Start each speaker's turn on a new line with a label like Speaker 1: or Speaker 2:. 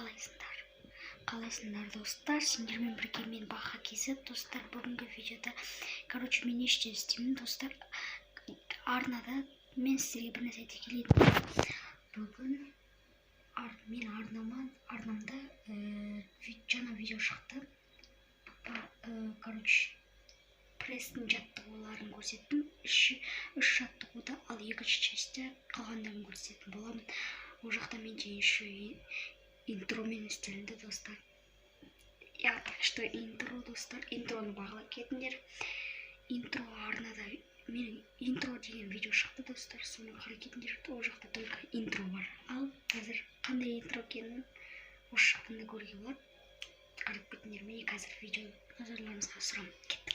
Speaker 1: Қалайсыңдар, қалайсыңдар, достар? Сендермен бірге мен, Баха KZ. Достар, бүгінгі видеода, короче, мен ештеңе істеймін, достар, арнада. Мен сіздерге бір нәрсе айта келейін. Бүгін мен арнамда жаңа видео шықты. Короче, пресстің жаттығуларын көрсеттім, үш жаттығуды. Ал екінші частьте қалғандарын көрсететін боламын. Ол жақта менде еще интромен істелінді, достар, я. Так что интро, достар, интроны бағалап кетіңдер. Интро арнада менің интро деген видео шықты, достар, соны қарап кетіңдер. Ол жақта только интро бар. Ал қазір қандай интро екенін осы жақтан да көруге болады, қарап кетіңдер. Міне, қазір видео назарларыңызға ұсынамын. Кеттік.